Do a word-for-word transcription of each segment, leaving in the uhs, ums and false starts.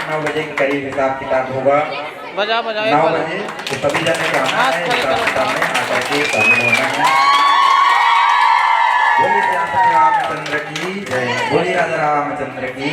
नौ बजे के करीब हिसाब किताब होगा। बजा, बजा, एक नौ बार। बजे तो सभी जने का आना है, हिसाब किताब में आकर के शामिल होना है। बोलिए राम रामचंद्र की जय, बोलिए राजा रामचंद्र की।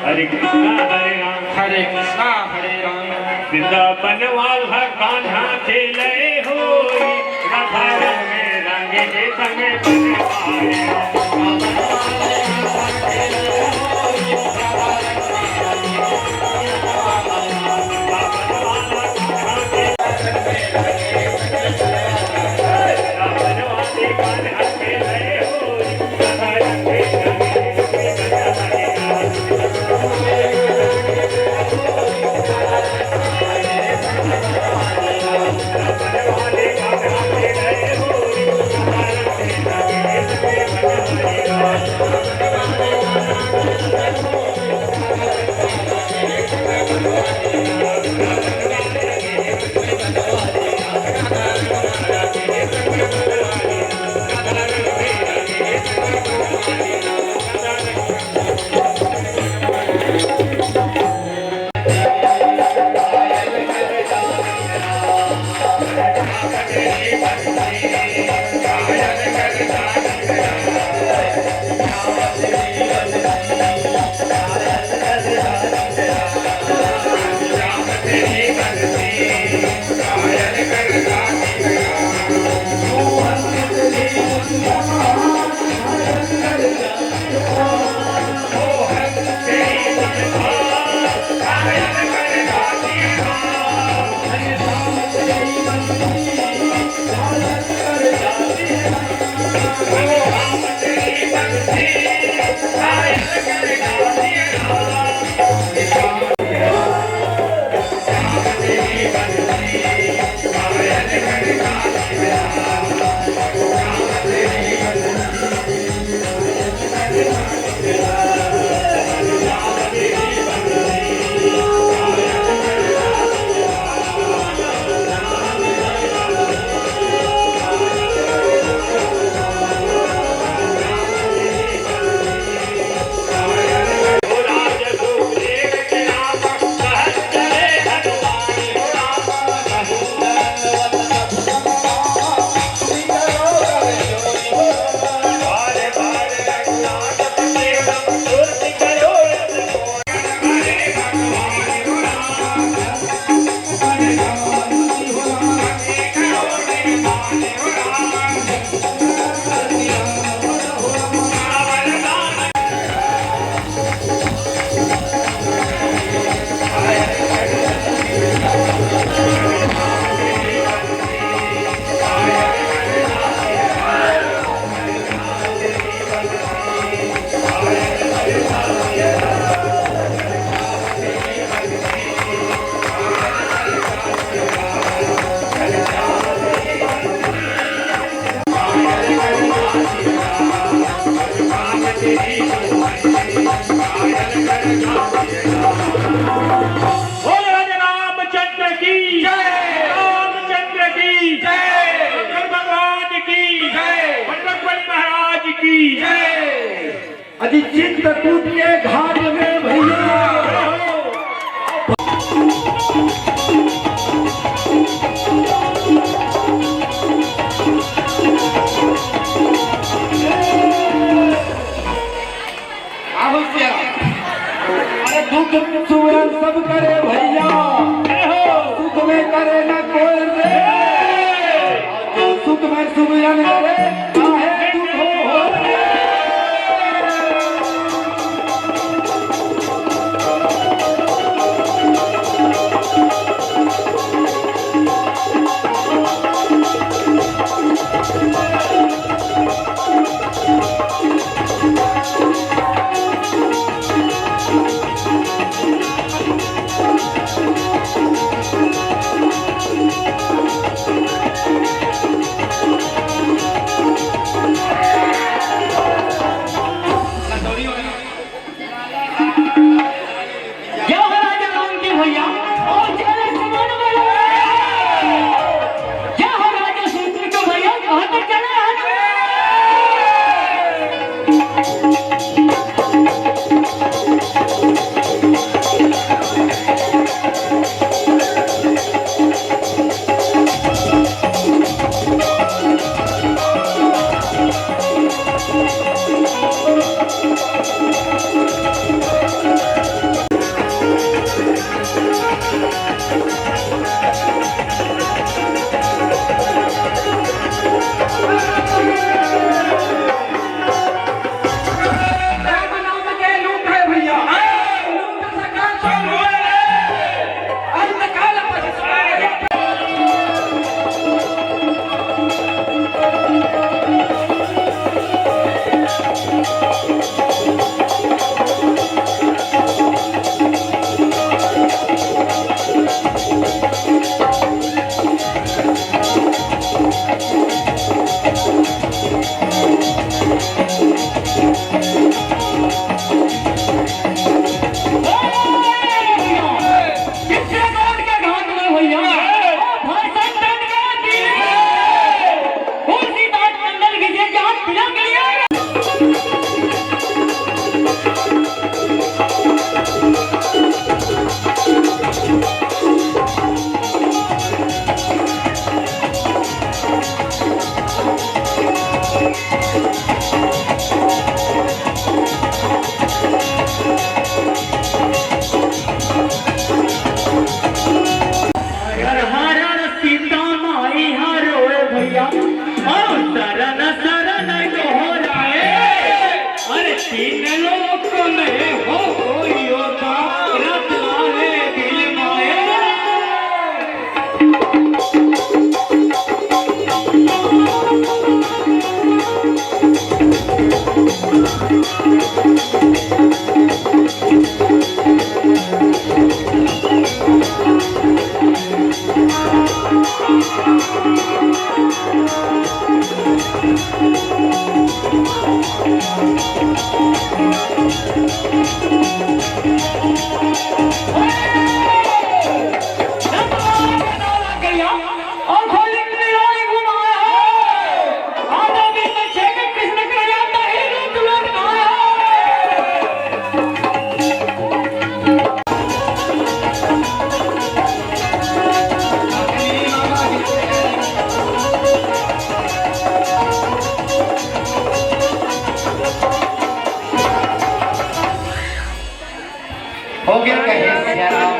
हरे कृष्णा हरे राम। हरे कृष्णा हरे राम। वृंदावन वाला कान्हा खेले होई, राधा रंग में रंग के संग बनवाए। बोल राजा रामचंद्र की जय। रामचंद्र की जय। शंकर भगवान की जय। बजरंग बली महाराज की जय। अजी चित्रकूट के घाट में भैया। अरे दुख सुख सब करे भैया, सुख में करे ना कोई रे। जो सुख में सुमिरन करे, काहे दुख हो रे। जय हो राजा राम के भैया, और जय लक्ष्मण भैया। जय हो राजा सुंदर के भैया, कहाँ तक चले हैं? हर हर सीता माई हरोए भैया, और शरण शरण दोहराए। अरे तीन लोक में हो कोई योद्धा, रतलावे दिल माए। हो गया कहे सिया राम।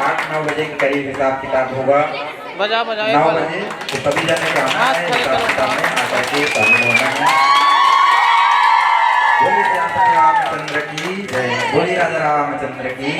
आठ नौ बजे के करीब हिसाब किताब होगा। बजा, बजा, एक नौ बार। बजे तो सभी जने का आना हाथ है, खड़े हिसाब करो। किताब में आकर के शामिल होना है। बोलिए श्री रामचंद्र की जय, बोलिए राजा रामचंद्र की।